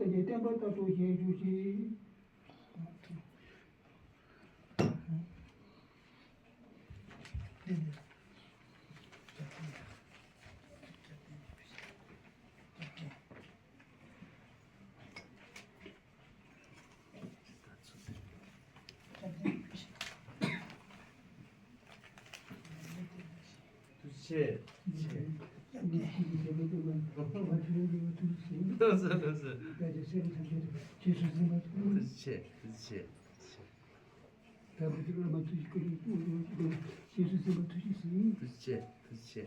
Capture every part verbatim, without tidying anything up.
སངས་རྒྱས་བསྟན་པ་དར་ཐོག་བཞེངས་གྱུར་ཅིག། ཐུགས་རྗེ་ཆེ། ལགས་སོ། ལགས་སོ། ཐུགས་རྗེ་ཆེ། ཐུགས་རྗེ་ཆེ། ཐུགས་རྗེ་ཆེ། ཐུགས་རྗེ་ཆེ། ཐུགས་རྗེ་ཆེ།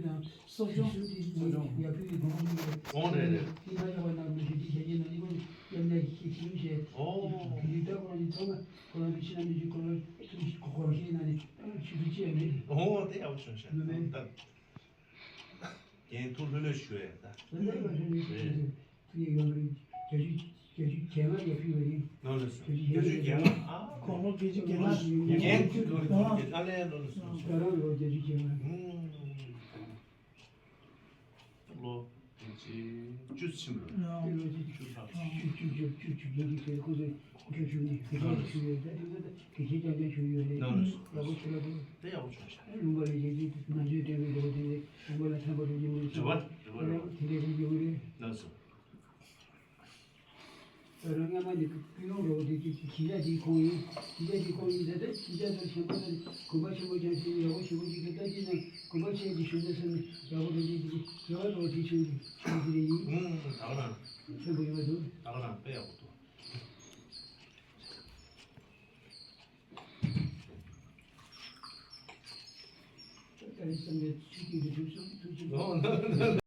ཚུལ་དང་གསོ་སྦྱོང་གསོ་སྦྱོང་ཡག་ཤོས་ཀྱི་གོ་སྐབས་ཡོད་པས། ཨོ་རེད་རེད། ཡིན་ན་ཡག་པ་ན་མི་ཞིག་གིས་བྱས་རྗེས་ན་ཡིན་ཁོང་གིས་ཡང་ན་ཤེས་ཤེས་བྱས། ཨོ། དེ་ཡིན་ད་ཁོ་རང་གིས་ཚང་མ་ཁོ་རང་གི་ཕྱི་ནང་མི་ཞིག་ཁོ་རང་ཚུལ་ཁོ་རང་ཤེས་ན་ནི་ཆུ་ཚོད་ཅི་ཡང་མེད། ཨོ་དེ་ཡག་པོ་བྱུང་ཤག་ད་རྒན་ཐུགས་ལྷོད་ལྷོད་ཞུ་ཡས་ད། ད་ལྟ་ཡོད་རེད། རེད། ཐུགས་ཡིད་ཡོད་རེད། བརྒྱད་ཅུ་བརྒྱད་ཅུ་གྱ་ལྔ་ཡར་ཕུལ་བ་ཡིན། ལགས་ལགས་སོ། བརྒྱད་ཅུ་གྱ་ལྔ། ཨ། དགུང་ལོ་བརྒྱད་ཅུ་གྱ་ལྔ། རྒན་ཐུགས་ལོ་བརྒྱད་ཅུ་གྱ་ལྔ། ཨ་ལས་ལགས་ལགས་སོ། ད་རང་ལོ་བརྒྱད་ཅུ་གྱ་ལྔ། ཨུམ། ལོ་བརྒྱད་ཅུ་བཅུ་ཕྱིན་པ་རེད། ལོ་བརྒྱད་ཅུ་བཅུ་ལྷག་བཅུ་བཅུ་བཅུ་བཅུ་བཅུ་བརྒྱད་ཅུ་ཁོ་ཚོས་ཁོ་ཚོས་ཞུ་ནས་དེ་ཚོ་ཞུ་ཡོད། ད་དེ་ཚོ་ད་དགེ་བཤེས་རྐྱང་རྐྱང་ཞུ་ཡོད་རེད། ལགས་ལགས་སོ། ཡག་པོ་ཞུ་ལ་དེ། དེ་ཡག་པོ་བྱུང་ཤག་ལུང་པ་ལ་ཡིན་གྱི་ནང་ཆོས་སྟོན་པའི་ལོ་དེ་ལུང་པ་ལ་ཐན་པ་རེད་ཀྱི་མི་རེད། རེད་བ་རེད་བ་རེད་བ། དེ་འདྲ་རེད་ཀྱི་མི་རེད། ལགས་སོ། ད་རང་སྔ་མ་ནས་ཀུན་སློང་འགྲོ་བ་དེ་གཅིག་གཞིས་ཆགས་དེའི་ཁོངས་ཡིན། གཞིས་ཆགས་དེའི་ཁོངས་ཡིན། ད་ལྟ་གཞིས་ཆགས་དང་ཆེན་པོ་དང་དགོན་པ་ཆེན་པོ་ཀྱང་ཞིག་ཡག་པོ་ཞེ་པོ་ཅིག་གི་ལྟ་ཅི་ན་དགོན་པ་ཆེ་གི་གཞུང་ལ་སོང་ནས་ཡག་པོ་འགྲོ་གི་འདུག་ཡག་པོ་འགྲོ་བ་དེ་ཆུང་ཆུང་གི་རེད་ཡིན། ཨུམ། ད་ག་རང་། ཆེན་པོ་ཡོད་པ་འདུག་ད་ག་རང་དཔེ་ཡག་པོ་འདུག་ད་རེས་བསམ་པའི་ཚུལ་གྱིས་འདི་སྒྲུབ་སོང་ཐུགས་རྗེ་ཆེ།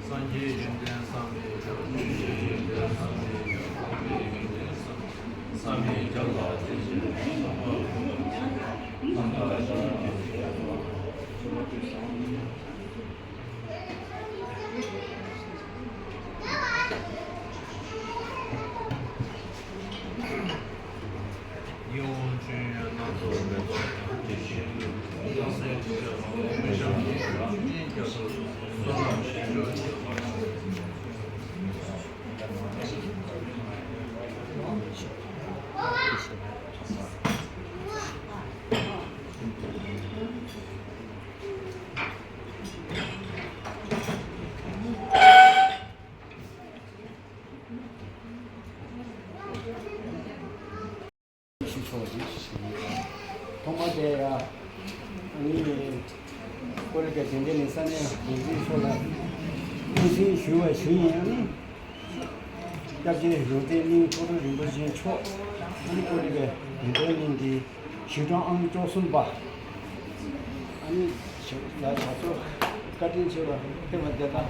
སངས་རྒྱས་ཡོན་ཏན་བསམ་པའི་བྱ་བ་ཡོན་ཏན་བསམ་པའི་བྱ་བ་ཡོན་ཏན་བསམ་པའི་བྱ་བ་ལ་བརྟེན་ཅིང་། ཞུ་ཆོག་ཅིག་ཞུ། ཐོག་མ་དེ་ཡ། ཨ་ནི། ཀོ་རི་ག་དེ་འདྲ་ནས་ས་གནས་འགོ་འཛིན་ཚོ་ལ་སྙན་སེང་ཞུ་བ་ཞུ་ཡིན། ཨ་ནི། སྐྱབས་རྗེ་ཡོན་ཏན་གླིང་ཚོགས་གཙོ་རིན་པོ་ཆེ་མཆོག་ཨ་ནི་ཀོ་རི་ག་ཡོན་ཏན་གླིང་གི་བཞུགས་གྲངས་ཨང་བཅུ་གསུམ་པ། ཨ་ནི། ཞབས་ལ་ཕྱག་ཚོགས་བཀའ་དྲིན་ཆེ་བ་ཕེབས་པ་དེ་དང་།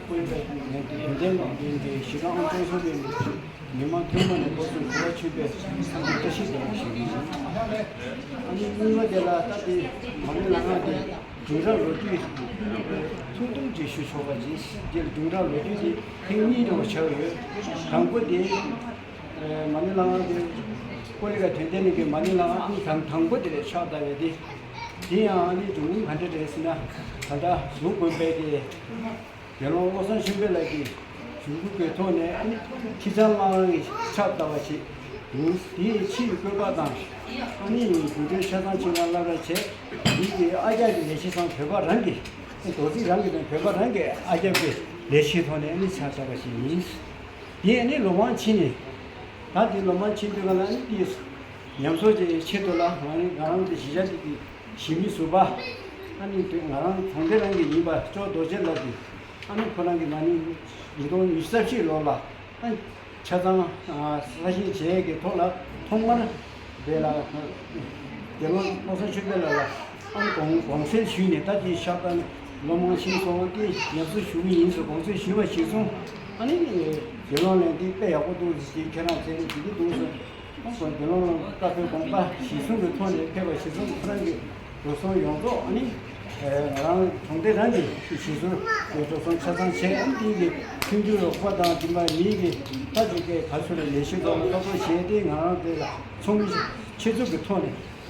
ཀོ་རི་ག་ཡོན་ཏན་གླིང་གི་བཞུགས་གྲངས་ཨང་བཅུ་གསུམ་པའི་མི་མང་ཐུན་མོང་ནས་སྐོར་གསུམ་གོ་བ་ཆོད་པའི་བསམ་འདུན་བཀྲ་ཤིས་བདེ་ལེགས་ཞུ་ཡིན། ཨ་ནི་གཉིས་པ་དེ་ལ་ད་ལྟའི་མ་ཎི་ལྷ་ཁང་དེ་བྱུང་རབས་ལོ་རྒྱུས་ཐུང་ཐུང་ཅིག་ཞུ་ཆོག་པ་ཅིག་དེ་ལ་བྱུང་རབས་ལོ་རྒྱུས་དེ་ཐེངས་གཉིས་འགྲོ་བ་ཆགས་ཡོད། དང་པོ་དེ་མ་ཎི་ལྷ་ཁང་དེ་ཀོ་རི་ག་དོན་ལྡན་གླིང་གི་མ་ཎི་ལྷ་ཁང་ཨང་དང་དང་པོ་དེ་ལས་ཕྱག་བཏབ་པའི་དེ། དེ་ཡང་ཨ་ནི་འབྱུང་ཁུངས་ག་འདྲ་རེད་ཟེར་ན། ད་ལྟ་ལུང་དགོན་པའི་དེ། དགེ་སློང་བློ་བཟང་ཆོས་འཕེལ་ལགས་ཀྱིས་གཞུང་ཁུངས་ཀྱི་ཐོག་ནས་ཨ་ནི་ཁྱི་སྤྱང་གླང་རིའི་ཕྱག་བཏབ་པ་ཞིག་ཡིན། དེའི་ཕྱིའི་བཀོད་པ་དང་ཨ་ནི་རྒྱུ་འབྲས་ཆ་ཚང་ཕྱི་ནང་བསླབ་གྲྭ་བྱས། འདི་གི་ཨ་རྒྱ་གི་ལས་བྱེད་ཚང་བོད་པ་རང་གི་རྡོ་རྩིག་རང་གི་དང་བོད་པ་རང་གི་ཨ་རྒྱ་པའི་ལས་བྱེད་ཐོག་ནས་ཨ་ནི་ཕྱག་བཏབ་པ་ཞིག་ཡིན། དེ་ཨ་ནི་ལོ་མང་ཕྱིན་ནས། ད་དེ་ལོ་མང་ཕྱིན་དུས་ག་ལ་ཨ་ནི་དེ་ཉམས་གསོ་ཅིག་ཆེད་དུ་ལ་ང་ང་རང་དེ་གཞིས་ཆགས་དེ་གི་གཞིས་མི་ཟུར་པ། ཨ་ནི་དེ་ང་རང་གྲོང་སྡེ་རང་གི་ཡིན་པ་ཅོག་རྡོ་རྗེ་ལགས་ཀྱིས་ཨ་ནི་ཁོ་རང་གི་ན་ནིང་ཉིས་སྟོང་ཉི་ཤུ་རྩ་བཞི་ལོ་ལ་ཨ་ནི་ཆ་ཚང་གསར་བཞེངས་བྱས་ཀྱི་ཐོག་ལ་ཐོག་མར་དེ་ལ་དགེ་སློང་བློ་བཟང་ཆོས་འཕེལ་ལགས་ལ་ཨ་ནི་དགོངས་དགོངས་སེལ་ཞུས་ནས། ད་དེ་ཤག་ད་ནི་ལོ་མང་ཕྱིན་སོང་། དེ་ཉམས་གསོ་ཞུ་གི་ཡིན་ཟེར་དགོངས་སེལ་ཞུས་པ་གཞིར་བཟུང་ཨ་ནི་དགེ་སློང་ལགས་འདི་དཔེ་ཡག་པོ་འདུག་ཟེར། ཁྱེད་རང་ཚེ་རིང་བྱེད་ཀྱི་འདུག་ཟེར། དགེ་སློང་ལ་བཀའ་པོད་དགོངས་པ་གཞིར་བཟུང་གི་ཐོག་ནས་ཕེབས་པ་གཞིར་བཟུང་ཁོ་རང་གི་འགྲོ་སོང་ཡོངས་རྫོགས་ཨ་ནི་ང་རང་གྲོང་སྡེ་རང་གི་གཞིར་བཟུང་གི་འགྲོ་སོང་ཆ་ཚང་བྱས། ཨ་ནི་དེ་གི་མཐུན་འགྱུར་རོགས་པ་དང་དེ་མ་མི་གི་ད་ཅིག་གི་ག་ཚོད་ལ་ལས་གཞི་ཐོག་ལ་ལྟ་རྟོག་བྱས་ཏེ། ང་རང་དེ་ལ་ཚོགས་མི་ཆེད་འཛུགས་ཀྱི་ཐོག་ནས་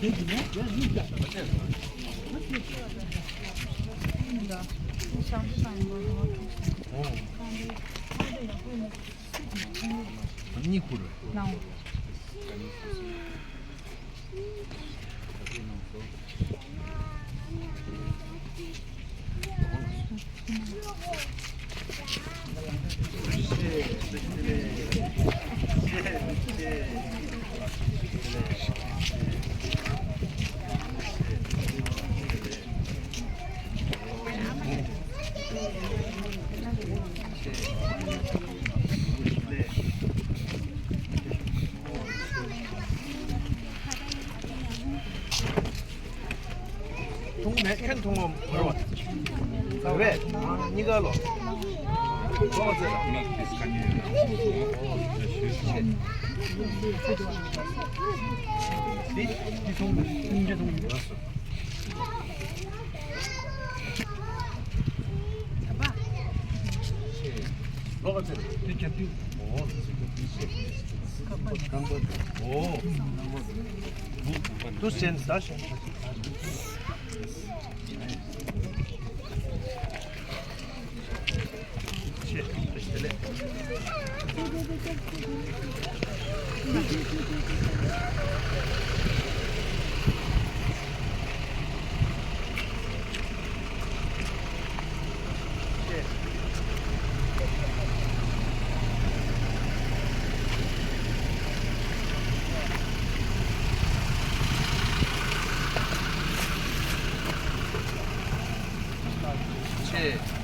གཉིད་ཁུག་རེད། འཐུང་མེད་ཁྱོད་འཐུང་བ་མ་རེད་པ། རེད་པས། གཉིས་ཀ་ལོ། ལོ་ཚེ་ལ། འདི་འདི་འཐུང་མེད་སྙིང་རྗེ་འཐུང་མེད། ལོག་ཚེ་དེ་རྒྱབ་དུས། འོ་རྐང་པ། འོ། དུ་སེན་ས་ཤ། ཆེ། དེ་ལས། ཆེ།